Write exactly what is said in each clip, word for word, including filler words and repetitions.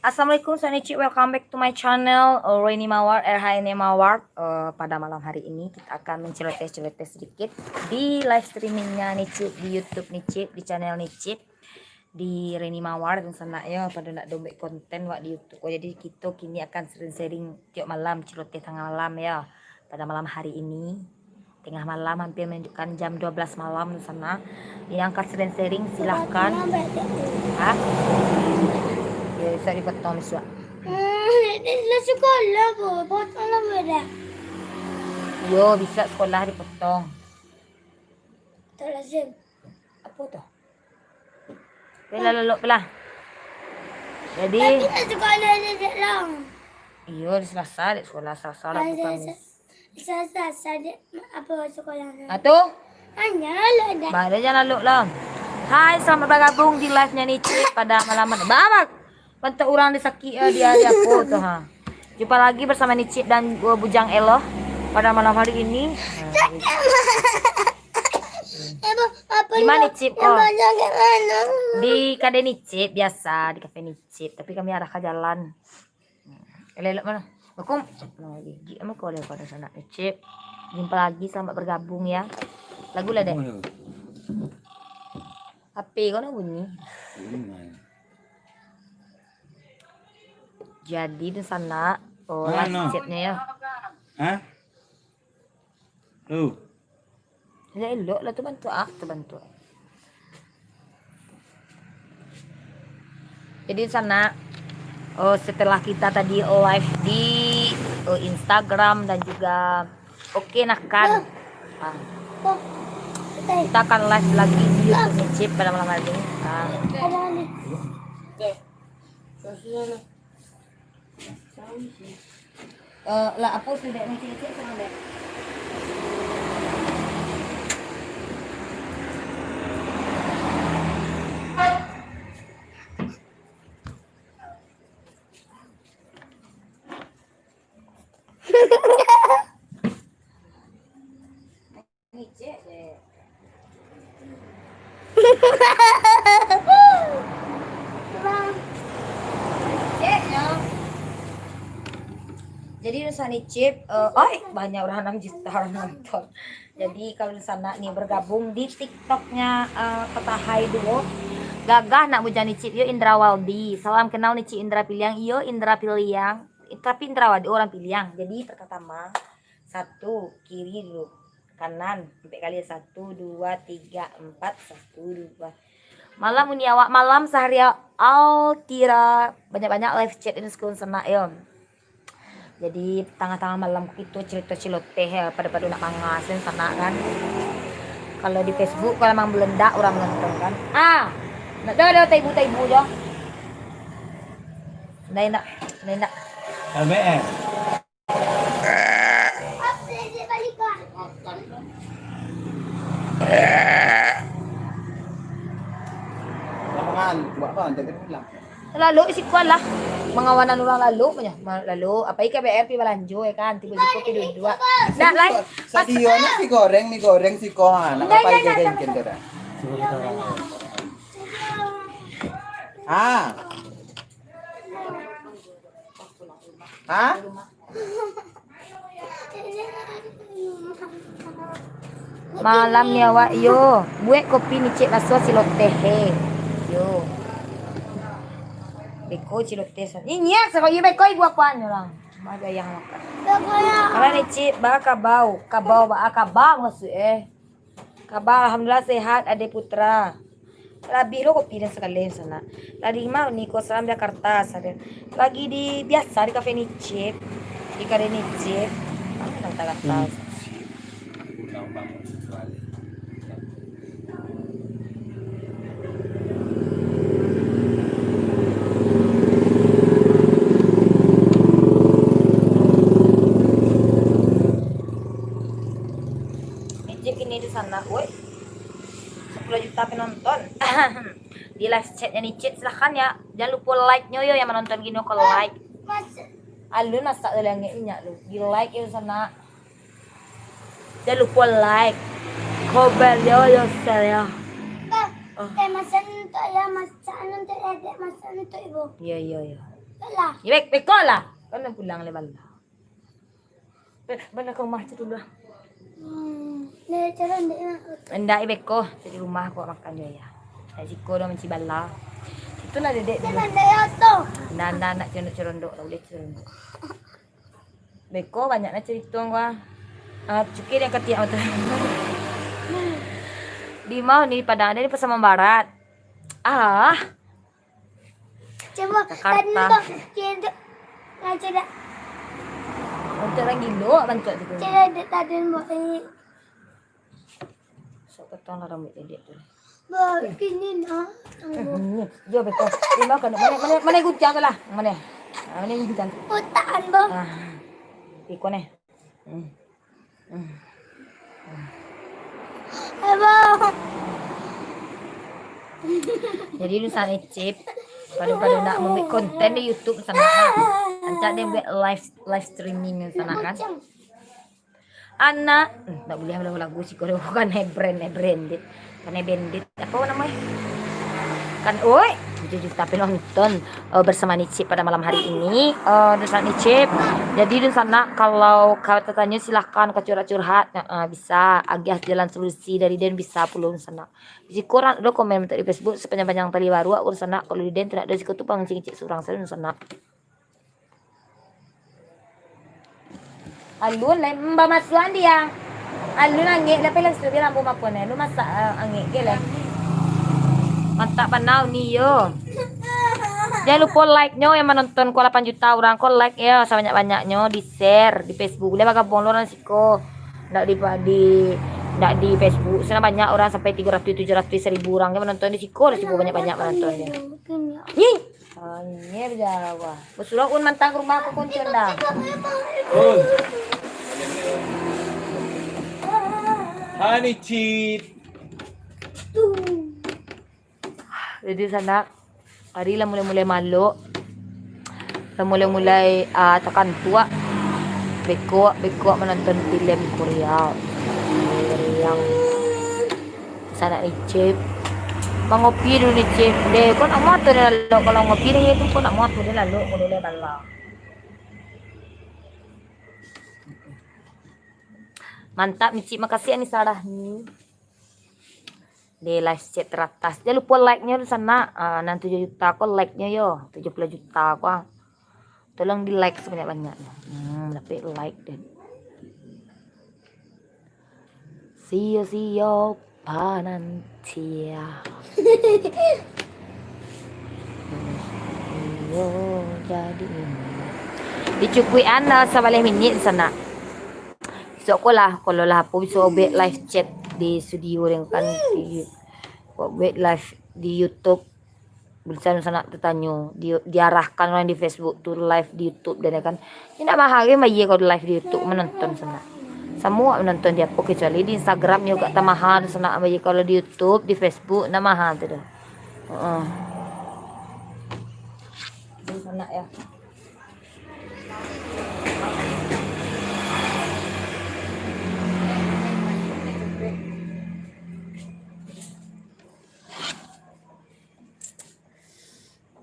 Assalamualaikum, so Nicip, welcome back to my channel, uh, Reni Mawar, R H N E Mawar. Uh, pada malam hari ini kita akan menceloteh-celoteh sedikit di live streamingnya Nicip di YouTube Nicip, di channel Nicip, di Reni Mawar dan sanak yo, pado nak dombek konten wak di YouTube. Oh, jadi kita kini akan sering-sering tiap malam celoteh tangah malam yo. Pada malam hari ini, tengah malam hampir menunjukkan jam dua belas malam di sana. Yang akan sharing-sharing, silahkan. Ha? Ya, bisa dipotong, bisa. Hmm, ini sekolah, Bu. Potong lah, Bu, dah. Yo, bisa sekolah dipotong. Tak lazim. Apa tu? Bela lelok belah. Jadi, tapi tak sekolah ni, Dek, lah. Iyo, di Selasa, Dek, sekolah Selasa lah, bukan. Sa-, sa-, sa-, dek, apa sekolah? Ah, tu? Hanya lah, dah. Bah, dah jangan lalok lah. Hai, selamat bergabung di live-nya Nicip pada malam ini. Bah, bah. Bantuak urang disakik, eh, dia, dia apa tu, ha. Jumpa lagi bersama Nicip dan, uh, Bujang Eloh pada malam hari ini. Ha, di mana Nicip, oh? Di kedai Nicip biasa, di kafe Nicip. Tapi kami arah ke jalan. Elok-elok mano? Aku, no, gigik mah kau lewat pada sana, Nicip. Jumpa lagi, selamat bergabung ya. Lagu lah, Dek. Oh, ya. H P kau nak bunyi. Bunyi. Jadi di sana, oh, mano? Live chat-nya ya. Hah? Tu. Elok-elok lah tu bantuak, ah, tu bantuak. Jadi sanak, oh, setelah kita tadi live di, oh, Instagram dan juga, oke, nah kan. Ah. Kita akan live lagi di YouTube Nicip pada malam hari ini. Ah. Eh, lah, apa tu, Dek? Ni cek-cek sana, Dek. Ngicek je. Ngicek nyo. Jadi, Nusa Nicip, eh, oi, banyak urang anam juta urang nonton. Jadi, kalau Nusa nak ni bergabung di TikToknya, eh, Petahai Duo, gagah nak Bujang Nicip, yo Indra Waldi. Salam kenal Nicip Indra Piliang, iyo Indra Piliang. Tapi Indra Waldi urang Piliang. Jadi, pertama, satu, kiri dulu. Kanan, ampek kali, satu, dua, tiga, empat, satu, dua. Malam uni awak, malam sahari Altira, banyak-banyak live chat ini sekun senak yo. Jadi tangah-tangah malam kito cerita ciloteh ya, pada-pada nak mangas kan sanak kan. Kalau di Facebook kalau memang meledak orang menonton kan. Ah, nak dah ada taibu-taibu jo. Ndak enak, ndak enak. L B R. Lalu isi kuah lah. Mangawanan urang lalu punya. Lalu, apa ikan B R pi balanjo ya kan? Tiba-tiba pi duduk. Nah, lain. Sadio ni si goreng, mi goreng si kohan. Apa ikan tu dah? Ah. Ha? Malam ni awak yo buek kopi Nicip raso ciloteh he. Yo. Beko ciloteh san. Inyak sako yo beko ibu akuan orang. Cuma ada yang makan. Kalau Nicip ba kabau, kabau ba kabau maksud eh. Kaba alhamdulillah sehat, Ade Putra. Labih lo kopi dan sakali sanak. Lagi mah ni ko salam Jakarta sadar. Lagi di biasa di kafe Nicip, di kare Nicip. Mana kata-kata. Nicip kini di sana, woi. Sepuluh juta penonton. Di live chatnya Nicip, silahkan ya. Jangan lupa like-nyo yo yang menonton gini ko like. Alun masak dari langit minyak lu. Di like yo sana. Jangan lupa like. Komen yo yo share ya. Bah, oh. Eh, masak untuk ya, masak untuk ya, dek, masak untuk ibu. Iya, iya, iya. Lah. Ya, bek-, beko lah. Kan pulang le bala. Be-, bala ka rumah tu dulu lah. Hmm, le, calon dek nak. Indak, eh, beko. Di rumah ko makan jo ayah. Nak siko doh manci bala. Itulah dedek dulu. Jangan dek oto. Ndak, ndak, nak cerondok-cerondok lah, uleh cerondok. Beko banyak nak cerita gua. Ah, cuki dia katiak mata. Di mau ni Padang, ada di Pasaman Barat. Ah. Cubo, Jakarta. Tadi tu, kira tu, ngaji dak? Untuk orang gilo, bantuak tu. Kira dak tadi, Mbok, ini. Sok potong lah rambut dedek tu. Bo, kini nah. Hmm, yo, betul. Lima kan, mana, mana, mana gunting tu lah? Mana? Ah, mana gunting? Utak, Bo. Ah, iko ni. Hmm. Hmm. Hmm. Abang. Jadi, Nusa Icip, pado-pado nak mambuek konten di YouTube sana, kan? Rancak dia buek live, live streaming sana, kan? Anak, hmm, tak boleh lagu-lagu siko doh, bukan brand, branded. Bukan bandit. Apa namanya? Kan, oi, tujuh juta penonton, eh, bersama Nicip pada malam hari ini. Eh, Dunsanak Nicip. Jadi, Dunsanak, kalau kau tertanya, silahkan kau curhat-curhat. Nah, eh, bisa agiah jalan solusi dari den, bisa pulo, Dunsanak. Di siko urang ado komen mintak di Facebook, sepanjang-panjang tali baruak, Dunsanak, kalau di den tu nak ado siko tu pangecek-ngecek surang sajo, Dunsanak. Alun lai, mbak masuan dia. Alun angek lah, pelan sudah dia lampu mapo ni. Lu masak, eh, angek ke lah. Mantap panau ni yo. Jangan lupa like-nyo yang menonton ko lapan juta urang ko, like yo sabanyak-banyaknyo, di-share di Facebook. Boleh bagabuang lo urang siko. Ndak di, di, ndak di Facebook. Sana banyak urang sampai tigo ratus, tujuh ratus, seribu urang ke menonton di siko, di siko banyak-banyak menonton dia. Ih! Anjir, Jawa. Basuruah un mantang ka rumah ko, kuncin dah. Un. Hanicit. Jadi, sanak, ari lah mulai-mulai malok. Lah mulai-mulai, ah, takantuak. Bekok, bekok manonton film Korea. Korea. Sanak Nicip. Mangopi dulu, Nicip. Deh, kau nak muat tu dia lalok. Kalau ngopi dia tu, kau nak muat tu dia lalok. Kau boleh bala. Mantap, Nicip. Makasih, Anissa Rahmi. Di live chat teratas. Jangan lupa like-nyo tu, sanak. Ah, nan tujuh juta ko like-nyo yo. Tujuh puluh juta ko, ah. Tolong di-like sebanyak-banyaknyo. Hmm, dapek like deh. Sio-sio panantia. Iyo, jadi ini. Dicukuik-an lah sabaleh minit, sanak. Besok ko lah, kalau lah apo bisa buek live chat di studio deh kan. Di, buek live di YouTube. Bisa sanak tatanyo, di, diarahkan urang di Facebook tu live di YouTube deh kan. Indak mahal ge bayia kalau live di YouTube, manonton sanak. Samo manonton di apo, kecuali di Instagram yo agak tamahal sanak, bayia kalau di YouTube, di Facebook, indak mahal tu doh. Heeh. Di sanak yo.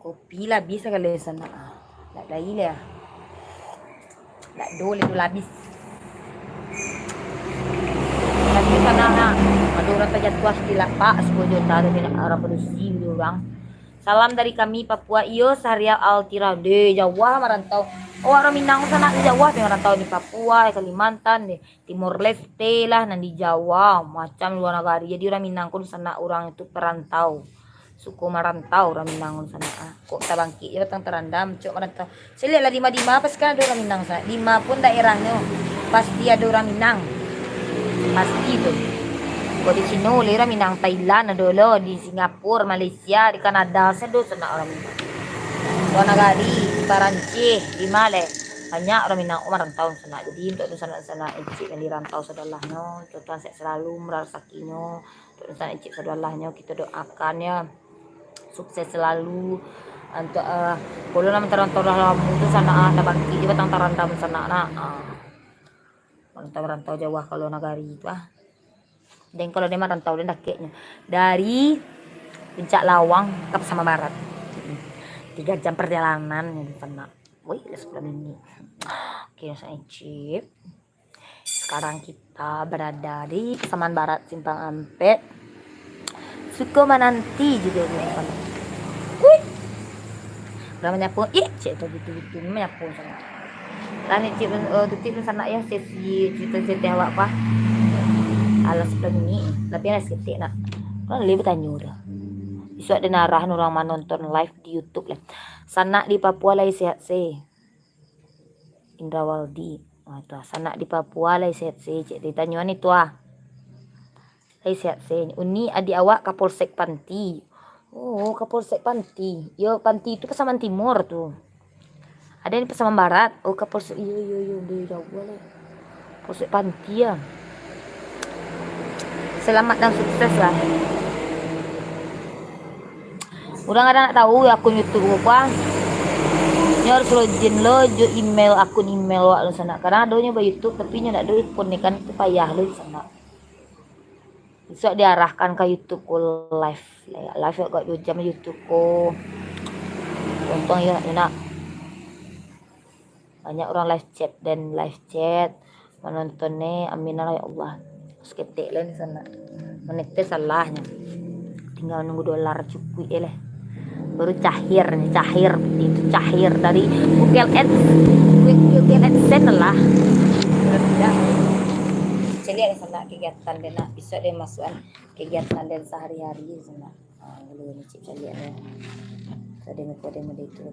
Kopi lah abih sakali sanak. Ndak lai lai. Ndak do lai do lah abih. Tapi sanak, nak. Ado urang tajatuah di lapak, sapuluah juta tu, nak urang padusi dulu urang. Salam dari kami Papua, iyo, Syahrial Altira. Deh, jauah marantau. Awak urang Minang sanak, jauah deh marantau di Papua, Kalimantan deh. Timor Leste lah, nan di Jawa, macam luar nagari. Jadi urang Minang ko sanak urang itu perantau. Suko marantau urang Minang ko sanak, ah. Kok tabangkik je batang tarandam, cok marantau. Saya lihat lah Dima-Dima, pasti kan ado urang Minang sanak. Dima pun daerahnyo pasti ado urang Minang. Pasti tu. Kok di Cino lai urang Minang, Thailand ado lo, di Singapura, Malaysia, di Kanada, sado sanak urang Minang. Luar nagari, Parancis, di ma lai. Banyak urang Minang ko marantau sanak. Jadi, untuk tu sanak-sanak Icik nan di rantau sadolahnyo, Tuhan sehat selalu, murah rezakinyo. Untuk tu sanak Icik sadolahnyo, kito doakan yo. Sukses selalu. Untuk, eh, kalau lah marantau lah lamo tu sanak, ah, tabangkik je batang tarandam sanak nak. Ah. Marantau-rantau jauah ka luar nagari tu, ah. Den kalau den marantau den dakeknyo. Dari Puncak Lawang ka Pasaman Barat. Mm-mm. Tiga jam perjalanan di sana. Wih, sepuluh menit. Oke, saya cip. Sekarang kita berada di Pasaman Barat, Simpang Ampek. Suko mananti juga di sana. Wih. Udah menyapu. Ih, cek tu gitu-gitu. Ini menyapu sana. Lah ni cik, eh, tutup sanak ya sesi cerita-cerita awak, Pak. Alas sepuluh menit. Tapi ada seketik nak. Kan boleh bertanya dah. Besok ada narahan orang manonton live di YouTube lah. Sanak di Papua lai sehat se. Indra Waldi. Ah, tu ah. Sanak di Papua lai sehat se. Cek ditanyo ni tu ah. Lai sehat se. Uni adik awak Kapolsek Panti. Oh, Kapolsek Panti. Yo, Panti tu Pasaman Timur tu. Ada di Pasaman Barat. Oh, Kapolsek. Iyo, iyo, iyo. Dia jauh lah. Kapolsek Panti ya. Selamat dan sukses lah. Urang kadang nak tahu akun YouTube ko, ah. Nyo harus login lo jo email, akun email wak lo sanak. Kadang ado nyo ba YouTube, tapi nyo ndak ado akun ni kan, tu payah lo di sanak. Besok diarahkan ka YouTube ko live. Live agak dua jam YouTube ko. Untung ya, enak. Banyak urang live chat dan live chat manonton ni. Amin lah ya Allah. Saketek lah di sanak. Monetis salah nyo. Tinggal nunggu dolar cukuik je lah. Baru cair ni, cair. Itu cair dari Google Ads, Google AdSense lah. Terus dah. Caliak lah sanak kegiatan dia nak. Besok dia masukan kegiatan dia sehari-hari sanak. Ah, dulu ni cik caliak lah. Tadi muka dia model itu.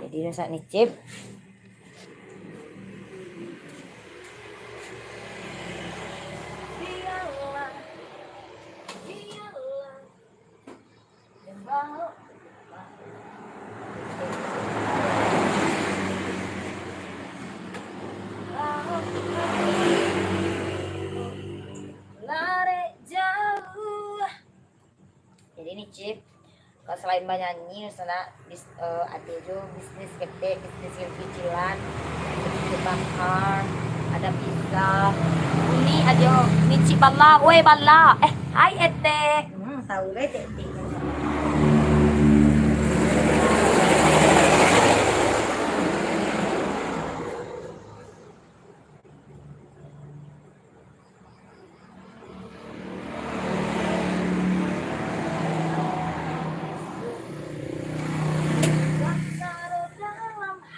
Jadi, masak ni, Cip. Jadi ni, Cip, kalau selain banyanyi, misalnya bis-, eh, ada jo bisnis ketek, bisnis kecil-kecilan, ada bakar, ada pizza. Ini ada ni, Cip, bala, woi, bala. Eh, hai, Etek. Hmm, tahu lah, Etek.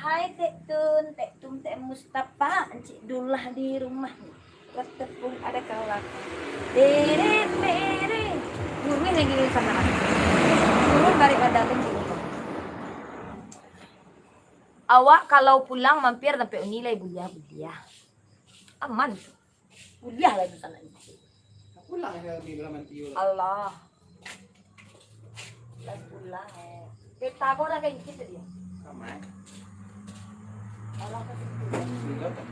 Hai Tek Tun, Tek Tun, Tek Mustafa, Encik Dullah di rumah. Buat tepung ada kawan. Dere, dere. Guruh lagi di sana. Guruh balik pada tu. Awak kalau pulang mampir tampek Uni lai, buliah, buliah. Aman. Kuliah lah di sana ni. Pulang ya, di dalam N T U lah. Allah. Lah pulang, eh. Kereta kau dah kayak gitu dia. Sama, eh. Allah kasih pulang. Iya, kan?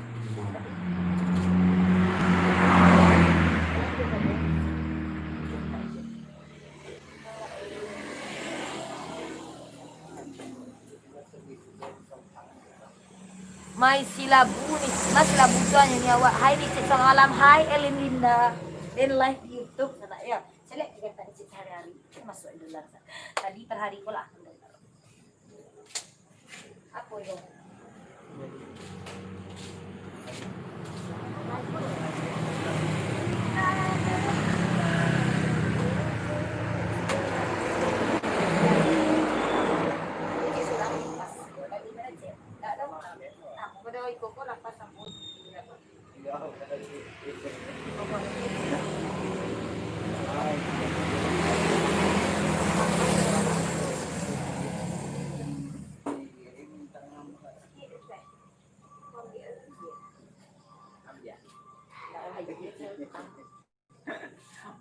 Mai Silabu ni, Mas Silabu tu hanyo ni awak. Hai ni, cek selamat malam. Hai Elin Linda. Den live di YouTube sana ya. Saya lihat kita tak cek sehari-hari. Masuk dulu lah. Tadi per hari ko lah. Apa yo?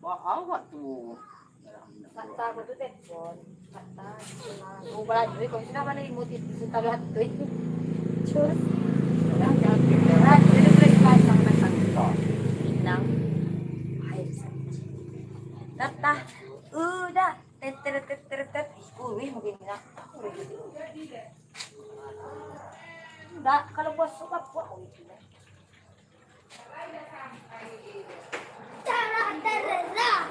Ba awak tu. Kata aku tu telepon. Kata, oh, balaju, kau sudah mana imut itu, sudah lihat tu. Cus. Balaju, dia boleh pasang, pasang. Pinang. Air. Kata, udah. Tet, tet, tet, tet, tet. Ih, kuih mungkin nak. Ndak, kalau bos suka buat begitu. Cara terserah.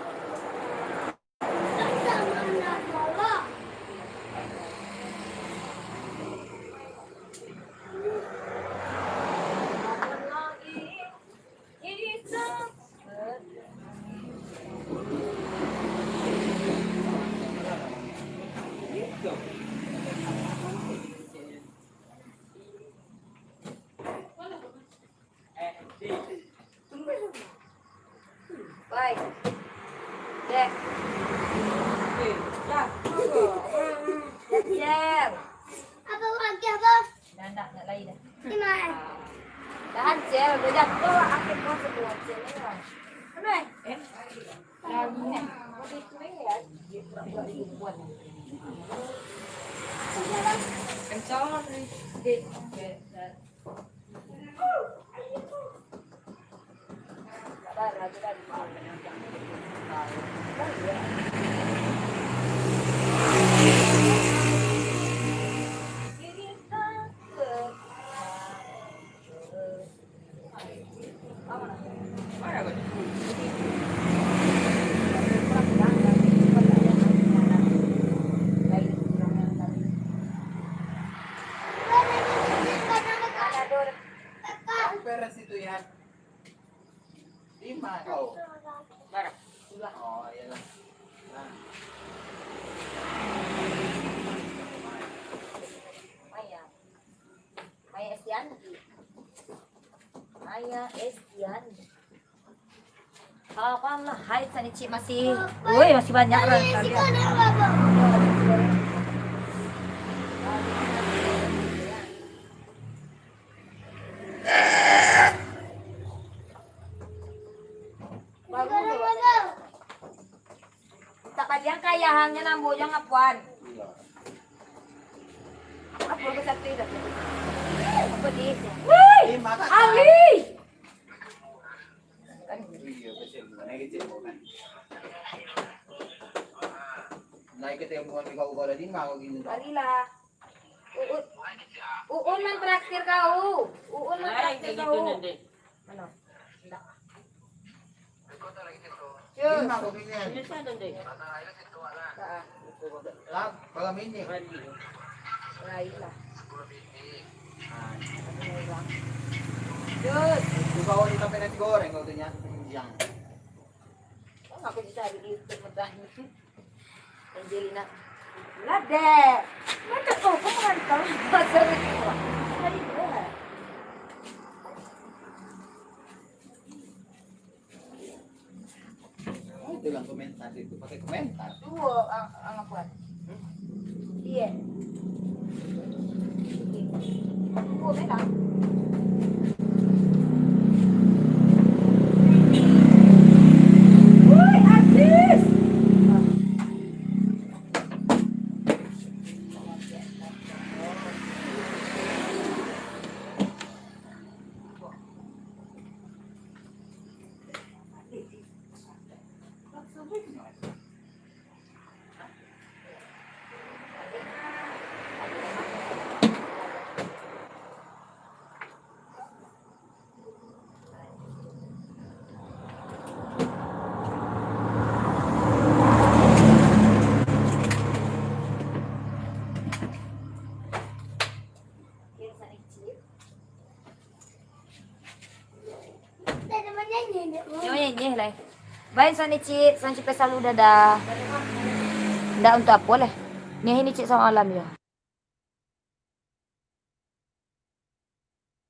Tak sama nak salah. Jel. Apa lagi, Abah? Dah, dah, nak lagi dah. Di mana? Tahan, Jel. Udah jatuh lah, akhir kau semua, Jel. Mana, eh? Eh? Lagu, eh? Begitu, eh, ya. Dia pura-pura dibuat. Kencang, eh. Dek. Beres itu, ya. Lima kau. Barang. Oh, iyalah. Nah. Maya. Maya Estianti. Maya Estianti. Kawan lah, hai, sani cik masih. Woi, masih banyak lah. Tak padiang kayahannya nambo jangan apuan. Apa ke satu itu? Apa di? Woi, Ali. Kan? Iya, betul. Naik kecil, kan? Naik kecil, bukan di kau-kau tadi, mau gini, tak? Marilah. Uun, Uun nan traktir kau. Uun nan traktir kau. Mano? Indak. Cus. Ini saja, Dek. Heeh. Lah, kalau ini. Lain lah. Ah. Cus. Itu bawa di sampai nasi goreng kau tu, Nyak. Yang. Kan aku dicari di YouTube, mudah. Angelina. Lah, Dek. Macam tu, kau merantau. Pasal itu. Tadi dia. Oh, itu yang komentar itu, pakai komentar. Tuh, ang-, ang apa? Iya. Tuh, benar. Woi, artis. Nyo nyenyeh lai. Bae, San Icik, San Icik pesan lu dadah. Ndak untuk apo lah. Nyo ini Cik sama alam yo.